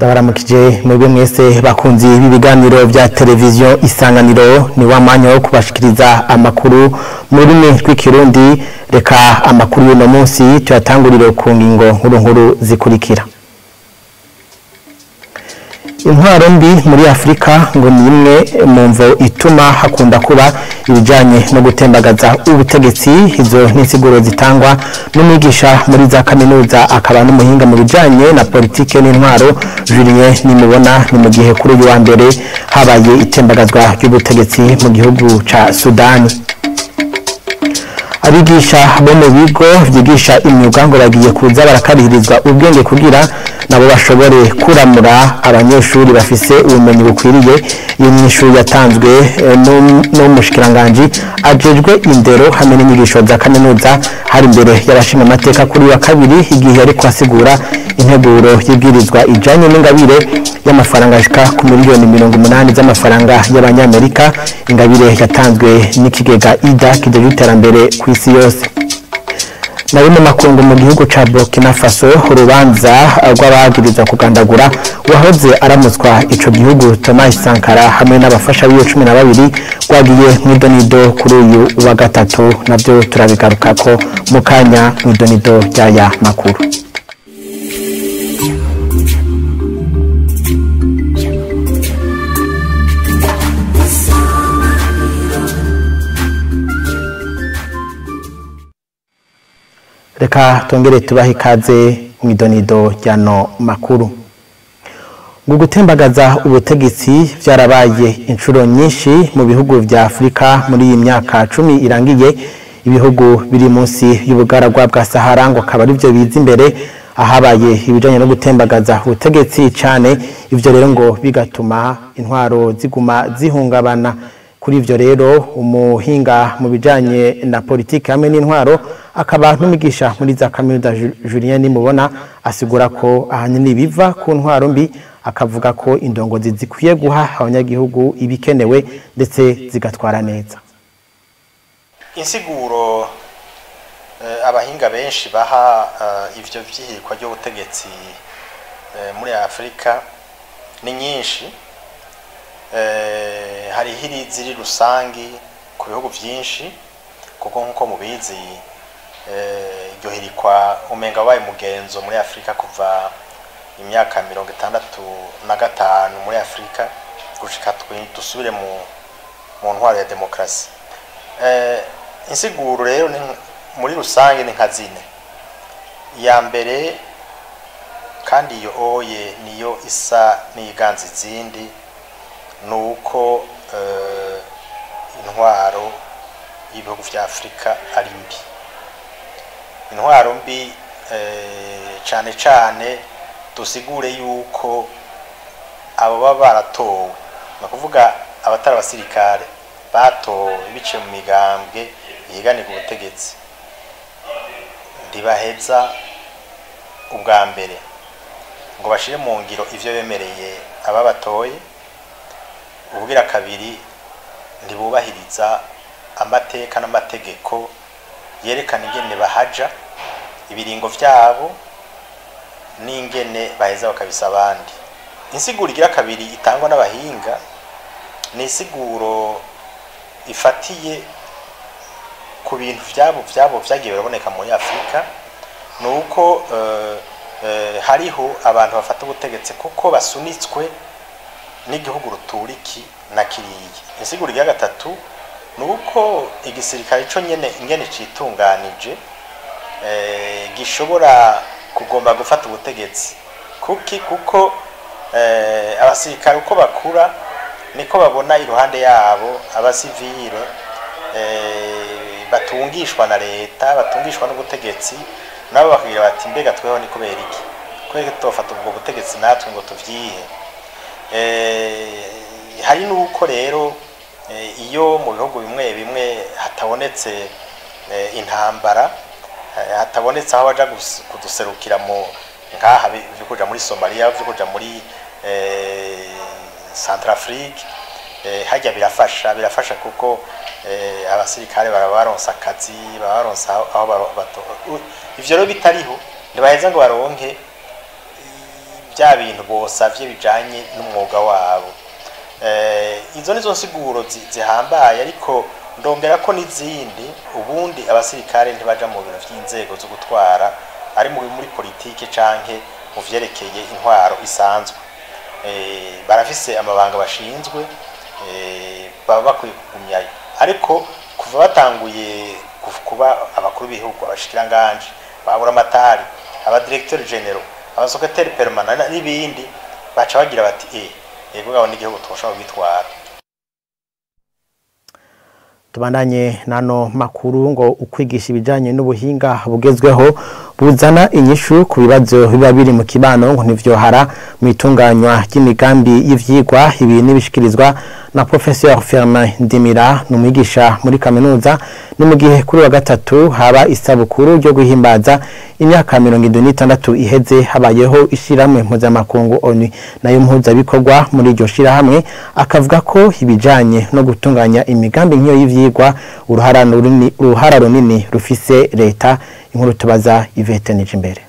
Ndabaramukije mwebwe mwese bakunzi b'ibiganiro vya televiziyo Isanganiro, ni wa mwanya wo kubashikiriza amakuru mu rurimi rw'ikirundi. Reka amakuru y'uno munsi tuyatangurire ku ngingo nkuru nkuru zikurikira. Intwaro mbi muri Afrika ngo ni imwe mu mvo ituma hakunda kuba ibijanye no gutembagaza ubutegetsi. Izo n'insiguro zitangwa n'umwigisha muri za kaminuza akaba n'umuhinga mu bijanye na politike n'intwaro Julien Nimubona. Ni mu gihe kuri uyu wa mbere habaye itembagazwa ry'ubutegetsi mu gihugu ca Sudani. Abigisha bo mu bigo vyigisha imyuga ngo bagiye kuza barakarihirizwa ubwenge kugira nabo bashobore kuramura abanyeshuri bafise ubumenyi bukwiriye. Iyo nyishu yatanzwe n'umushikiranganji ajejwe indero hamwe n'inyigisho za kaminuza hari imbere y'abashinga amateka kuri wa kabiri, igihe ariko asigura integuro y'ibwirizwa ijanye n'ingabire y'amafaranga ashika ku miliyoni 80 z'amafaranga y'abanyamerika, ingabire yatanzwe n'ikigega IDA kijejwe iterambere ku isi yose. Na bimwe makungu mu gihugu ca Burkina Faso, urubanza rw'abagiriza kugandagura wahoze aramutswa ico gihugu Thomas Sankara hamwe n'abafasha biwe 12 rwagiye mw'idonido kuri uyu wa gatatu, navyo turabigarukako mu kanya mw'idonido ry'aya makuru. Reka tongere tubahe ikaze mw'idonido ryano makuru. Ngo gutembagaza ubutegetsi vyarabaye inshuro nyinshi mu bihugu vya Afrika muri iyi myaka 10 irangiye. Ibihugu biri munsi y'ubugaragwa bwa Sahara ngo akaba arivyo biza imbere ahabaye ibijanye no gutembagaza ubutegetsi cane. Ivyo rero ngo bigatuma intwaro ziguma zihungabana. Kuri ivyo rero umuhinga mu bijanye na politike hamwe n'intwaro akaba n'umugisha muri za kaminuza Julien Nimubona asigura ko ahanini biva ku ntwaro mbi, akavuga ko indongozi zikwiye guha abanyagihugu ibikenewe ndetse zigatwara neza. Insiguro abahinga benshi baha ivyo vyihirikwa ry'ubutegetsi muri Afrika ni nyinshi. Hari ziri rusangi ku bihugu vyinshi, kuko nkuko mubizi iryo hirikwa umenga wabaye umugenzo muri Afrika kuva imyaka 65 muri Afrika gushika dusubire mu ntwaro ya demokrasi. Insiguro rero muri rusange ni nka zine. Iya mbere kandi iyo oye niyo isa n'iyiganza izindi, nuko intwaro y'ibihugu vya Afrika ari mbi. Intwaro mbi cane cane dusigure yuko abo baba baratowe, ni ukuvuga abatari abasirikare batowe biciye mu migambwe yiganirwa ubutegetsi, ntibaheza ubwa mbere ngo bashire mu ngiro ivyo bemereye ababatoye. Ubugira kabiri, ntibubahiriza amateka n'amategeko yerekana ingene bahaja ibiringo vyabo n'ingene baheza bakabisa abandi. Insiguro igira kabiri itangwa n'abahinga ni insiguro ifatiye ku bintu vyabo vyagiye biraboneka muri Afrika, nuko hariho abantu bafata ubutegetsi kuko basunitswe n'igihugu ruturiki na kiriya. Insiguro ya gatatu nuko igisirikare ico nyene ingene citunganije gishobora kugomba gufata ubutegetsi kuki, kuko abasirikare uko bakura niko babona iruhande yabo abasivile batungishwa na leta, batungishwa n'ubutegetsi, nabo bakagira bati mbega tweho ni kubera iki, kubera tofata ubwo butegetsi natwe ngo tuvyihe. Hari nuko rero iyo mu bihugu bimwe bimwe hatabonetse intambara, hatabonetse aho baja kuduserukira mu nkaha byo kuja muri Somalia, byo kuja muri Centrafrique, hajya birafasha kuko abasirikare barabaronsa akazi, barabaronsa aho ivyo rero bitariho ntibaheza ngo baronke Bya bintu bosavye bijanye n'umwuga wabo. Izo nizo nsiguro zihambaye, ariko ndongera ko n'izindi. Ubundi abasirikare ntibaja mu bintu vy'inzego zo gutwara, ari muri politike canke mu vyerekeye intwaro isanzwe. Barafise amabanga bashinzwe, baba bakwiye kugumyayo. Ariko kuva batanguye kuba abakuru b'ibihugu, abashikiranganji, baburamatari, abadirecteur généraux, abasecrétaire permanent n'ibindi, baca bagira bati: "Yego gabo, n'igihugu twoshobora kwitwara." Tubandanye nano makuru. Ngo ukwigisha ibijanye n'ubuhinga bugezweho buzana inyishu ku bibazo biba biri mu kibano ngo ntivyohara mu itunganywa ry'imigambi y'ivyigwa. Ibi nibishikirizwa na Professeur Firmin Ndimira, n'umwigisha muri kaminuza. Ni mu gihe kuri wa gatatu haba isabukuru ryo guhimbaza imyaka 76 iheze habayeho ishiramwe mpuzamakungu ONU, nayo mpuzabikorwa muri iryo shirahamwe. Akavuga ko ibijanye no gutunganya imigambi nk'iyo y'ivyigwa uruhara runini rufise leta. Inkuru tubaza Yvette Nijimbere.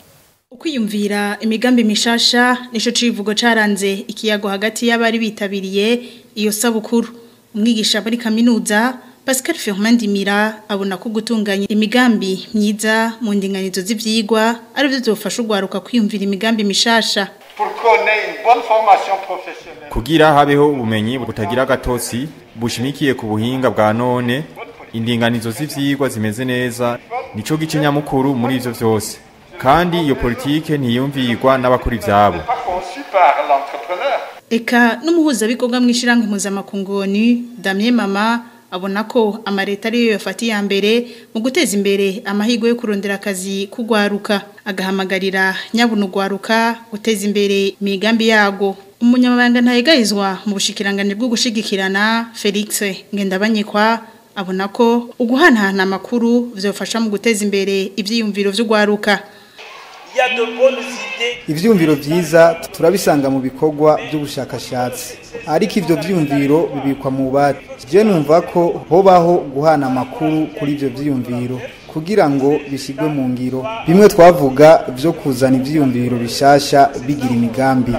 Ukwiyumvira imigambi mishasha nico civugo caranze ikiyago hagati y'abari bitabiriye iyo sabukuru. Umwigisha muri kaminuza Pascal Firmin Ndimira abona ko gutunganya imigambi myiza mu ndinganizo z'ivyigwa ari byo byofasha ugwaruka kwiyumvira imigambi mishasha. Kugira habeho ubumenyi butagira agatotsi bushimikiye ku buhinga bwa none, indinganizo z'ivyigwa zimeze neza nico gice nyamukuru muri ivyo vyose, kandi iyo politike ntiyumvirwa n'abakora ivyabo. Eka n'umuhuzabikorwa mw'ishirahamwe mpuzamakungu ONU Damien Mama abona ko amareta ariyo yafata iya mbere mu guteza imbere amahirwe yo kurondera akazi kugwaruka, agahamagarira nyabuna ugwaruka guteza imbere imigambi yago. Umunyamabanga ntayegayizwa mu bushikiranganji bwo gushigikirana Felix Ngendabanyikwa abona ko uguhanahana amakuru vyofasha mu guteza imbere ivyiyumviro vy'ugwaruka. Ivyumviro vyiza turabisanga mu bikorwa by'ubushakashatsi, ariko ivyo vyumviro bibikwa mu bati. Je numva ko hobaho guhana amakuru kuri ivyo vyiyumviro kugira ngo bishigwe mu ngiro, bimwe twavuga vyo kuzana ivyiyumviro bishasha bigira imigambi.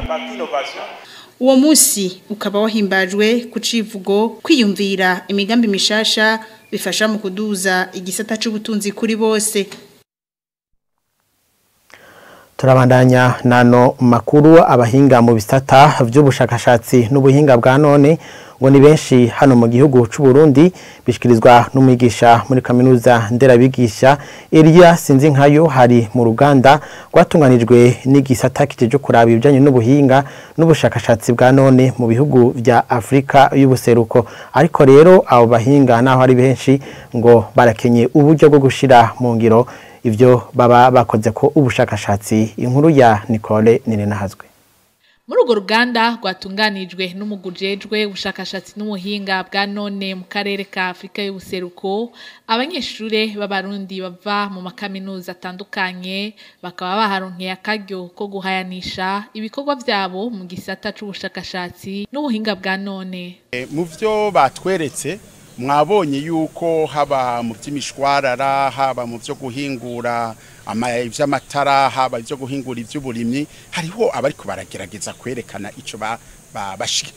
Uwo musi ukaba wahimbajwe ku civugo kwiyumvira imigambi mishasha bifasha mu kuduza igisata c'ubutunzi kuri bose. Turabandanya nano makuru. Abahinga mu bisata vy'ubushakashatsi n'ubuhinga bwa none ngo ni benshi hano mu gihugu c'u Burundi, bishikirizwa n'umwigisha muri kaminuza nderabigisha Elia Sinzinkayo. Hari mu ruganda rwatunganijwe n'igisata kijeje kuraba ibijanye n'ubuhinga n'ubushakashatsi bwa none mu bihugu vya Afrika y'ubuseruko. Ariko rero abo bahinga naho ari benshi ngo barakenye uburyo bwo gushira mu ngiro ivyo baba bakoze ko ubushakashatsi. Inkuru ya Nicole Nirenahazwe. Muri urwo ruganda rwatunganijwe n'umugujejwe ubushakashatsi n'ubuhinga bwa none mu karere ka Afrika y'ubuseruko, abanyeshure b'Abarundi bava mu makaminuza atandukanye bakaba baharonkeye akaryo ko guhayanisha ibikorwa vyabo mu gisata c'ubushakashatsi n'ubuhinga bwa none. Mu vyo batweretse, mwabonye yuko haba mu by'imishwarara, haba mu byo guhingura iby'amatara, haba ibyo guhingura iby'uburimyi, hariho abariko baragerageza kwerekana ico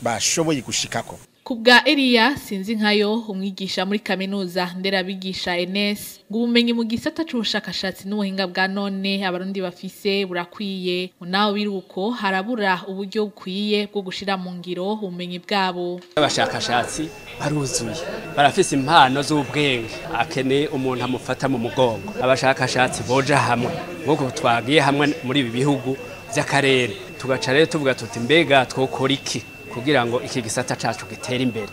bashoboye gushikako. Kubwa Elia Sinzi nkayo, umwigisha muri kaminuza nderabigisha NS, ngo ubumenyi mu gisata c'ubushakashatsi n'ubuhinga bwa none Abarundi bafise burakwiye, naho biruko harabura uburyo bukwiye bwo gushira mu ngiro ubumenyi bwabo. Abashakashatsi baruzuye, barafise impano z'ubwenge, akeneye umuntu amufata mu mugongo. Abashakashatsi boja hamwe nk'uko twagiye hamwe muri ibi bihugu vy'akarere, tugaca rero tuvuga tuti: "Mbega twokora iki kugira ngo iki gisata cacu gitere imbere?"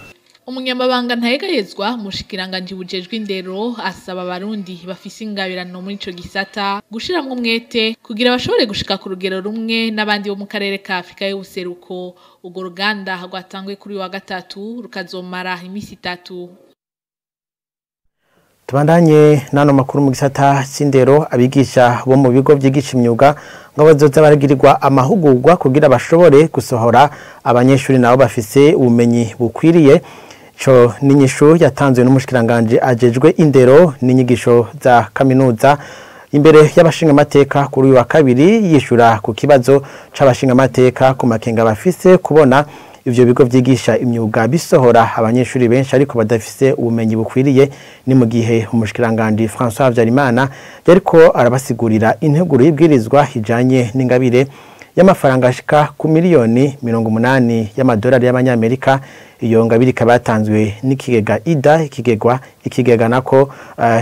Umunyamabanga ntayegayezwa mu bushikiranganji bujejwe indero asaba Abarundi bafise ingabirano muri ico gisata gushiramwo umwete kugira bashobore gushika ku rugero rumwe n'abandi bo mu karere ka Afrika y'ubuseruko. Urwo ruganda rwatanguye kuri uyu wa gatatu, rukazomara imisi 3. Tubandanye nano makuru mu gisata c'indero. Abigisha bo mu bigo vyigisha imyuga ngo bazoza baragirirwa amahugurwa kugira bashobore gusohora abanyeshuri nabo bafise ubumenyi bukwiriye. Ico n'inyishu yatanzwe n'umushikiranganje ajejwe indero n'inyigisho za kaminuza. Imbere y'abashingamateka kuri uyu wa kabiri yishura ku kibazo c'abashingamateka ku makenga bafise kubona ivyo bigo vyigisha imyuga bisohora abanyeshuri benshi ariko badafise ubumenyi bukwiriye. Ni mu gihe umushikiranganje François Habyarimana yariko arabasigurira integuro y'ibwirizwa ijanye n'ingabire y'amafaranga ashika ku miliyoni 80 y'amadolari y'abanyamerika. Iyo ngabire ikaba yatanzwe n'ikigega IDA, ikigega nako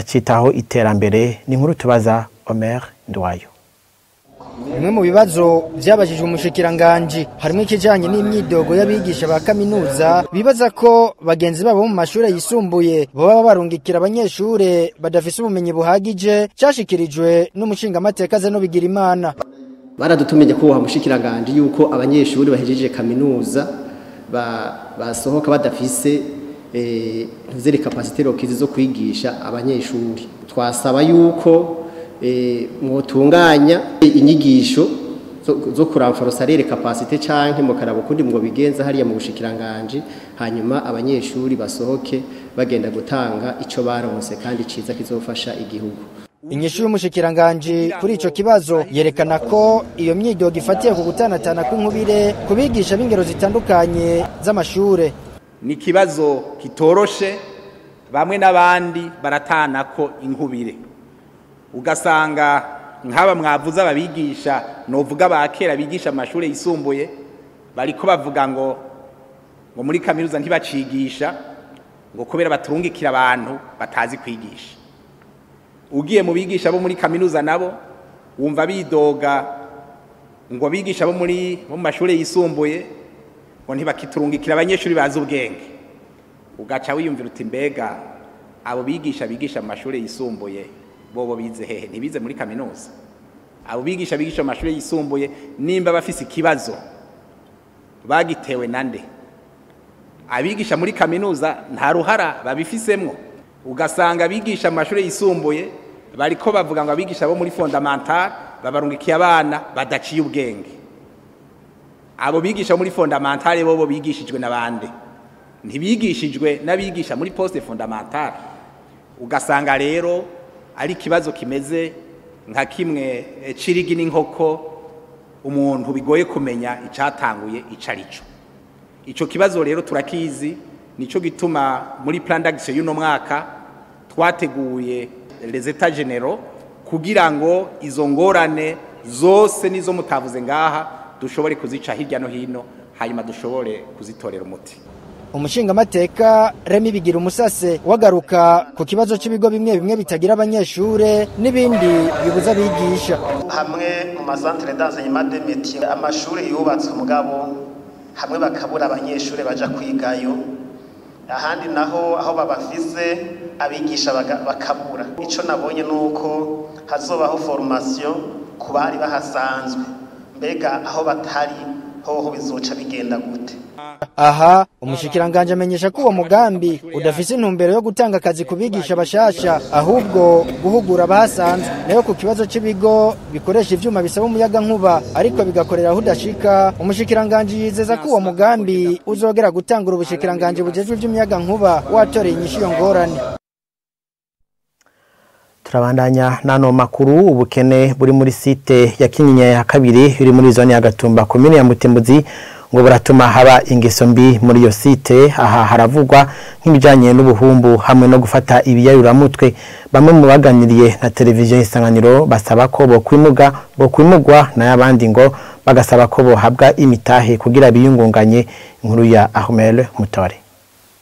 citaho iterambere. Ni inkuru tubaza Omer Ndwayo. Bimwe mu bibazo byabajijwe umushikiranganje harimo ikijanye n'imyidogo y'abigisha ba kaminuza bibaza ko bagenzi babo mu mashure yisumbuye baba barungikira abanyeshure badafise ubumenyi buhagije, cyashikirijwe n'umushingamateka Zeno Bigirimana. Baradutumenye ko mushikiranganje yuko abanyeshuri bahejeje kaminuza basohoka badafise ntuzere capacité requise zo kwigisha abanyeshuri. Twasaba yuko mwotunganya inyigisho zo kuramforosa rere capacité canke mu karabo kundi ngo bigenza hariya mu bushikiranganje, hanyuma abanyeshuri basohoke bagenda gutanga ico baronse kandi ciza kizofasha igihugu. Inyishu y'umushikiranganje kuri ico kibazo yerekana ko iyo myidogo ifatiye ku gutanatana kw'inkubire kubigisha b'ingero zitandukanye z'amashure. Ni kibazo kitoroshe, bamwe n'abandi baratana ko inkubire, ugasanga nk'aba mwavuze ababigisha novuga ba kera bigisha amashure yisumbuye bariko bavuga ngo muri kaminuza ntibacigisha ngo kubera baturungikira abantu batazi kwigisha. Ugiye mu bigisha bo muri kaminuza nabo wumva bidoga ngo abigisha bo muri mu mashure yisumbuye ngo ntibakiturungikira abanyeshuri bazi ubwenge. Ugaca wiyumvira uti mbega abo bigisha bigisha mu mashure yisumbuye bobo bize hehe? Ntibize muri kaminuza. Abo bigisha bigisha mu mashure yisumbuye nimba bafise ikibazo bagitewe nande? Abigisha muri kaminuza nta ruhara babifisemwo. Ugasanga abigisha mu mashure yisumbuye bariko bavuga ngo abigisha bo muri fondamental babarungikiye abana badaciye ubwenge. Abo bigisha muri fondamental bobo bigishijwe nabande? Ntibigishijwe n'abigisha muri poste fondamental. Ugasanga rero ari kibazo kimeze nka kimwe cirigi n'inkoko, umuntu bigoye kumenya icatanguye icarico. Ico kibazo rero turakizi, nico gituma muri plan d'action y'uno mwaka twateguye les états généraux kugira ngo izo ngorane zose nizo mutavuze ngaha dushobore kuzica hirya no hino, hanyuma dushobore kuzitorera umuti. Umushingamateka Remy Bigira Umusase wagaruka ku kibazo cy'ibigo bimwe bimwe bitagira abanyeshure n'ibindi bibuza abigisha. Hamwe mu masantere d'enseignement des métiers amashuri yubatswe mugabo hamwe bakabura abanyeshure baja kwigayo, ahandi naho aho babafise abigisha bakabura. Ico nabonye nuko hazobaho formation ku bari bahasanzwe, mbega aho batari hoho bizoca bigenda gute? Aha umushikiranganje amenyesha ko uwo mugambi udafise intumbero yo gutanga akazi kubigisha bashasha, ahubwo guhugura abahasanzwe. Nayo ku kibazo cy'ibigo bikoresha ivyuma bisaba umuyaga nkuba ariko bigakorera aho udashika, umushikiranganje yizeza ko uwo mugambi uzogera gutangura ubushikiranganje bujejwe ivy'umuyaga nkuba watoreye inyishu iyo ngorane. Turabandanya nano makuru. Ubukene buri muri site ya Kinyinya ya kabiri iri muri zone ya Gatumba komine ya Mutimbuzi ngo buratuma haba ingeso mbi muri iyo site. Aha haravugwa nk'ibijanye n'ubuhumbu hamwe no gufata ibiyayuramutwe. Bamwe mu baganiriye na televiziyo Isanganiro basaba ko bokwimugwa n'abandi ngo bagasaba ko bohabwa imitahe kugira biyungunganye. Inkuru ya Ahmel Mutore.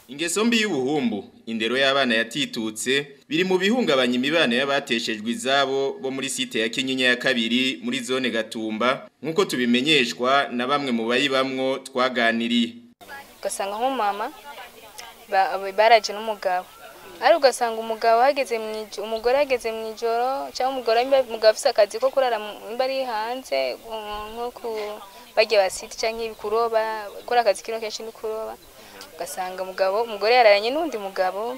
Ingeso mbi y'ubuhumbu, indero y'abana yatitutse biri mu bihungabanya imibano y'abateshejwe izabo bo muri site ya Kinyinya ya kabiri muri zone Gatumba, nkuko tubimenyeshwa na bamwe mu bayibamwo twaganiriye. Ugasanga nk'umama baraje n'umugabo, ari ugasanga umugabo hageze umugore hageze mu ijoro, cyangwa umugore umugabo afise akazi ko kurara imba ari hanze nko ku bagiye basite cyangwa ibikuroba, gukora akazi kino kenshi ni kuroba. Ugasanga umugabo umugore yararanye n'undi mugabo,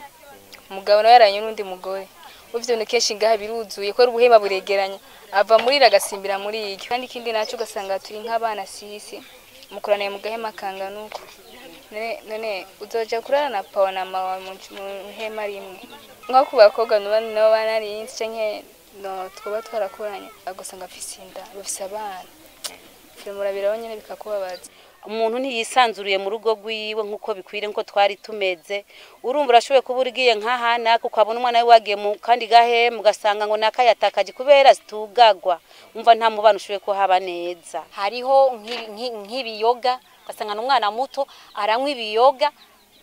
umugabo nawe yararanye n'undi mugore. Uvyo bintu kenshi ngaha biruzuye ko ubuhema buregeranya, ava muri ragasimbira muri iryo. Kandi ikindi naco ugasanga turi nk'abana sisi mukoraniye mu gahema kanganuko. None uzoja kurara na pawa na mawa mu hema rimwe. Nko ku bakobwa nabo banarinze canke no twaba twarakoranye agasanga afise inda bafise abana murabiraho nyene bikakubabaza. Umuntu ntiyisanzuriye mu rugo rwiwe nkuko bikwire nko twari tumeze. Urumva urashoboye kuba urigiye nk'ahana ukabona umwana we wagiye mu kandi gahe mugasanga ngo nakayatakaje kubera zitugagwa, umva nta mubano ushoboye kuhaba neza. Hariho nk'ibiyoga ugasanga n'umwana muto aranywa ibiyoga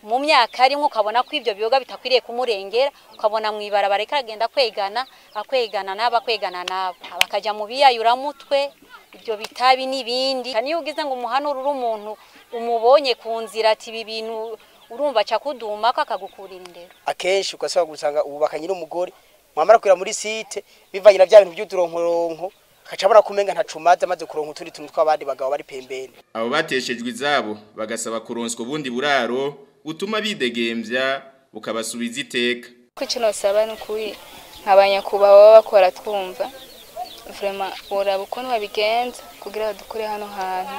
mu myaka ari ukabona ko ibyo biyoga bitakwiriye kumurengera, ukabona mu ibarabara kagenda kwegana akwegana naba kwegana nabo abakaja mu biyayuramutwe ibyo bitabi nibindi. Niyo ugize ngo umuhanura uri umuntu umubonye ku nzira ati ibi bintu urumva cakuduma ko akagukurira indero. Akenshi ugasaba gusanga ububakanye n'umugore mwamara kwira muri site bivanye na bya bintu by'uturonkoronko akacabona kumenga ntacumaze amaze kuronka utundi tuntu tw'abandi bagabo bari pembeni. Abo bateshejwe izabo bagasaba kuronswa ubundi buraro butuma bidegembya bukabasubiza iteka. Kuki nosaba n'ukuri nk'abanyakubaha baba bakora twumva vraiment boraba ukuntu babigenza kugira badukure hano hantu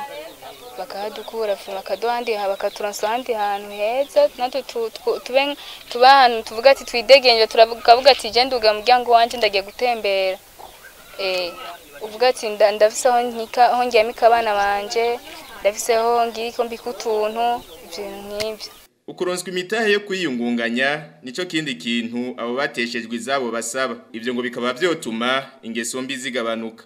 bakahadukura vraiment bakaduhandi bakaturansa ahandi hantu heza natwe tube tuba ahantu tuvuga ati twidegenje, turavuga ati je nduga muryango wanje ndagiye gutembera, uvuga ati ndafise aho nkika aho ndyamika abana banje, ndafise aho ngiriko mbika utuntu ibintu nk'ivyo. Ukuronswa imitahe yo kwiyungunganya nico kindi kintu abo bateshejwe izabo basaba, ivyo ngo bikaba vyotuma ingeso mbi zigabanuka.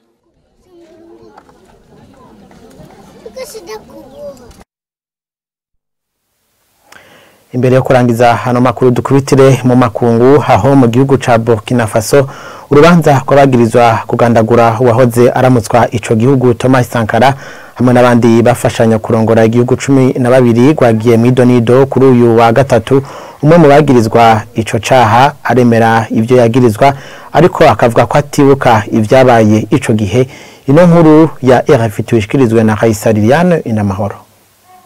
Imbere yo kurangiza hano makuru dukubitire mu makungu, aho mu gihugu ca Burkina Faso urubanza kwabagirizwa kugandagura uwahoze aramutswa ico gihugu Thomas Sankara hamwe n'abandi bafashanya kurongora igihugu 12 gwagiye mwidonido kuri uyu wa gatatu. Umwe mu bagirizwa ico caha aremera ivyo yagirizwa ariko akavuga ko atibuka ivyabaye ico gihe. Ino nkuru ya RFI tuyishikirizwe na Raisa Liliane Inamahoro.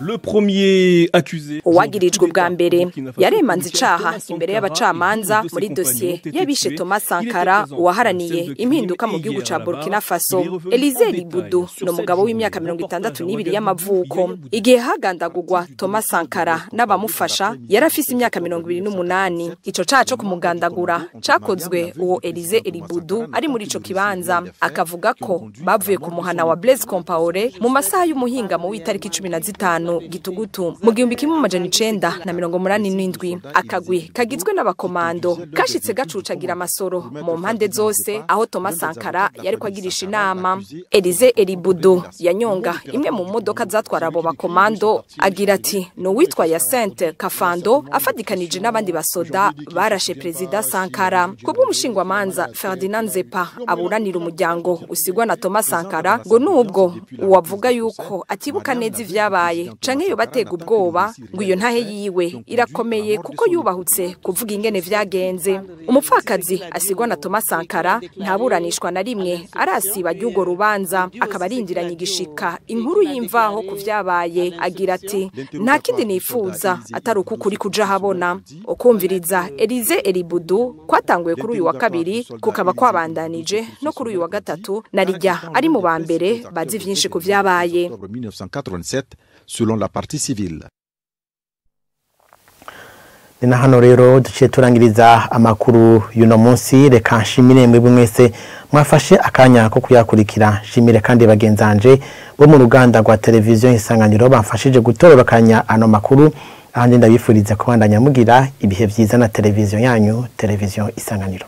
Le premier accusé uwagirijwe ubwa mbere yaremanze icaha imbere y'abacamanza muri dossier yabishe Thomas Sankara uwaharaniye impinduka mu gihugu ca Burkina Faso. Elise Libudu no mugabo w'imyaka 62 y'amavuko. Igihe hagandagurwa Thomas Sankara n'abamufasha yarafise imyaka 28. Ico caha co kumugandagura cakozwe uwo Elise Libudu ari muri ico kibanza, akavuga ko bavuye ku muhana wa Blaise Compaoré mu masaha y'umuhinga mu w'itariki 15 gitugutu mu 1987. Akagwi kagizwe n'abakomando kashitse gacucagira amasoro mu mpande zose aho Thomas Sankara yari kwagirisha inama. Elise Elibudu yanyonga imwe mu modoka zatwara abo bakomando agira ati no witwa Yacinthe Kafando afadikanije n'abandi basoda barashe Perezida Sankara. Kubw'umushingwamanza Ferdinand Zepa aburanira umuryango usigwa na Thomas Sankara ngo nubwo uwavuga yuko atibuka neza ivyabaye canke yo batega ubwoba ngo iyo ntahe yiwe irakomeye kuko yubahutse kuvuga ingene vyagenze. Umupfakazi asigwa na Thomas Sankara ntaburanishwa na rimwe arasiba ry'ugo rubanza, akaba arindiranye igishika inkuru y'imvaho ku vyabaye. Agira ati nta kindi nifuza atari uko kuri kuja habona. Ukumviriza Elise Elibudu kwatanguye kuri uyu wa kabiri kukaba kwabandanije no kuri uyu wa gatatu, na rijya ari mu ba mbere bazi vyinshi ku vyabaye. 1987 selon la partie civile. Nina hano rero duciye turangiriza amakuru y'uno munsi. Reka nshimire mwebwe mwese mwafashe akanya ko kuyakurikira. Nshimire kandi bagenzanje bo mu ruganda rwa televiziyo Isanganiro bamfashije gutororokanya ano makuru. Ahandi ndabifuriza kubandanya mugira ibihe vyiza na televiziyo yanyu, televiziyo Isanganiro.